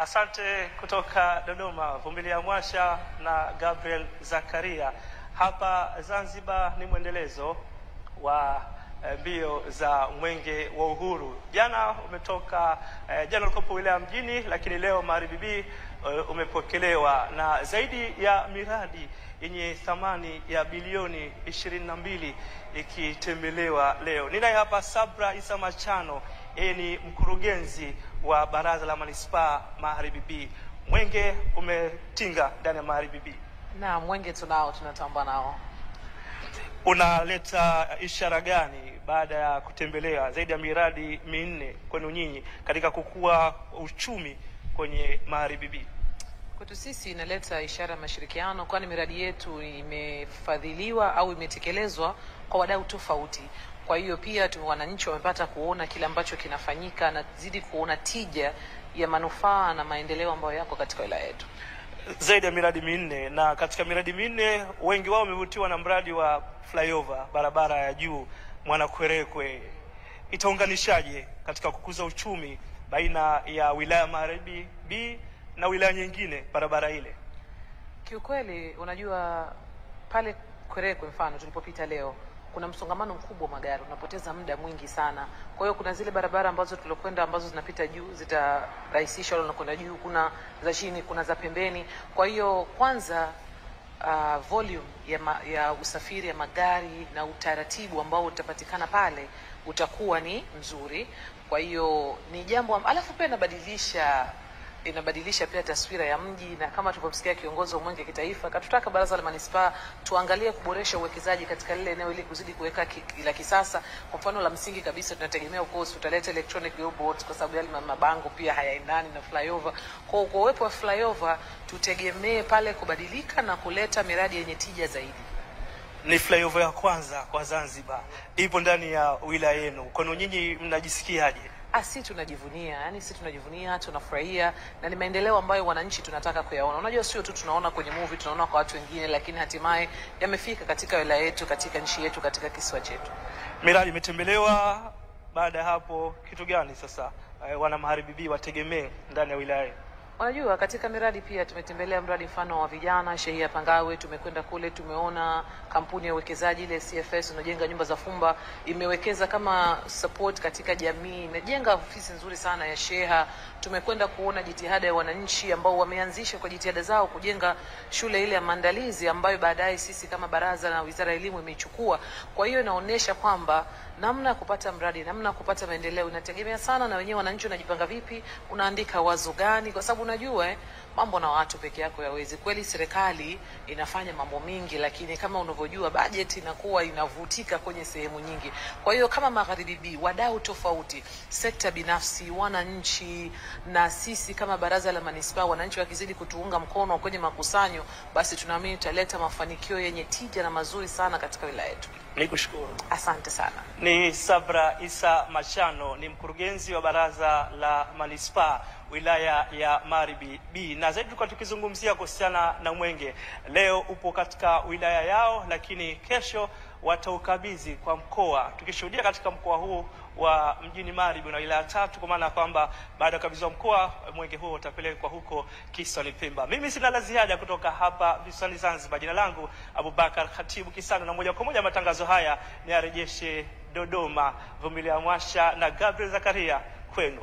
Asante kutoka Dodoma, Vumilia Mwasha na Gabriel Zakaria. Hapa Zanzibar ni mwendelezo wa mbio za Mwenge wa Uhuru. Jana umetoka, jana ulikopo wilaya mjini, lakini leo Magharibi B umepokelewa na zaidi ya miradi yenye thamani ya bilioni 22 ikitembelewa leo. Ninaye hapa Sabra Isa Machano, yeye ni mkurugenzi wa Baraza la Manispaa Magharibi B. Mwenge umetinga ndani ya Magharibi B. Na mwenge tunao, tunatamba nao. Unaleta ishara gani baada ya kutembelea zaidi ya miradi 4 kwenu nyinyi katika kukua uchumi kwenye Magharibi B? Kwetu sisi inaleta ishara ya mashirikiano, kwani miradi yetu imefadhiliwa au imetekelezwa kwa wadau tofauti. Kwa hiyo pia wananchi wamepata kuona kile ambacho kinafanyika na zidi kuona tija ya manufaa na maendeleo ambayo yako katika wilaya yetu. Zaidi ya miradi 4, na katika miradi 4 wengi wao wamevutiwa na mradi wa flyover, barabara ya juu Mwanakwerekwe. Itaunganishaje katika kukuza uchumi baina ya wilaya Magharibi B na wilaya nyingine barabara ile? Kiukweli, unajua pale Kwerekwe mfano tulipopita leo kuna msongamano mkubwa wa magari, unapoteza muda mwingi sana. Kwa hiyo kuna zile barabara ambazo tulikwenda ambazo zinapita juu zitarahisisha wale wanakwenda juu, kuna za chini, kuna za pembeni. Kwa hiyo kwanza volume ya usafiri ya magari na utaratibu ambao utapatikana pale utakuwa ni mzuri. Kwa hiyo ni jambo, alafu pia inabadilisha pia taswira ya mji, na kama tulivyomsikia kiongozi wa Mwenge Kitaifa katutaka Baraza la Manispaa tuangalie kuboresha uwekezaji katika lile eneo ili kuzidi kuweka la kisasa. Kwa mfano la msingi kabisa tunategemea of course tutaleta electronic billboards kwa sababu yale mabango pia hayaendani na flyover. Kwa uwepo wa flyover tutegemee pale kubadilika na kuleta miradi yenye tija zaidi. Ni flyover ya kwanza kwa Zanzibar, ipo ndani ya wilaya yenu. Kwani nyinyi mnajisikiaje? Si tunajivunia, yani si tunajivunia, tunafurahia, na ni maendeleo ambayo wananchi tunataka kuyaona. Unajua sio tu tunaona kwenye movie, tunaona kwa watu wengine, lakini hatimaye yamefika katika wilaya yetu, katika nchi yetu, katika kisiwa chetu. Miradi imetembelewa, baada ya hapo kitu gani sasa wana Magharibi B wategemee ndani ya wilaya? Unajua katika miradi pia tumetembelea mradi mfano wa vijana Shehia Pangawe, tumekwenda kule tumeona kampuni ya uwekezaji ile CFS inajenga nyumba za fumba, imewekeza kama support katika jamii, imejenga ofisi nzuri sana ya sheha. Tumekwenda kuona jitihada ya wananchi ambao wameanzisha kwa jitihada zao kujenga shule ile ya maandalizi ambayo baadaye sisi kama baraza na Wizara ya Elimu imeichukua. Kwa hiyo inaonyesha kwamba namna ya kupata mradi, namna ya kupata maendeleo inategemea sana na wenyewe wananchi wanajipanga vipi, unaandika wazo gani, kwa sababu unajua mambo na watu peke yako yawezi. Kweli serikali inafanya mambo mingi, lakini kama unavyojua budget inakuwa inavutika kwenye sehemu nyingi. Kwa hiyo kama Magharibi B, wadau tofauti, sekta binafsi, wananchi na sisi kama Baraza la Manispaa, wananchi wakizidi kutuunga mkono kwenye makusanyo, basi tunaamini tutaleta mafanikio yenye tija na mazuri sana katika wilaya yetu. Nikushukuru. Asante sana. Ni Sabra Isa Machano, ni mkurugenzi wa Baraza la Manispaa wilaya ya Magharibi B. Na zaidi tulikuwa tukizungumzia kuhusiana na Mwenge. Leo upo katika wilaya yao, lakini kesho wataukabidhi kwa mkoa. Tukishuhudia katika mkoa huu wa mjini Magharibi na wilaya 3, kwa maana kwamba baada ya kukabidhiwa mkoa, mwenge huo utapelekwa huko Kisiwani Pemba. Mimi sina la ziada kutoka hapa visiwani Zanzibar. Jina langu Abubakar Khatibu Kisano, na moja kwa moja matangazo haya niarejeshe Dodoma. Vumilia Mwasha na Gabriel Zakaria kwenu.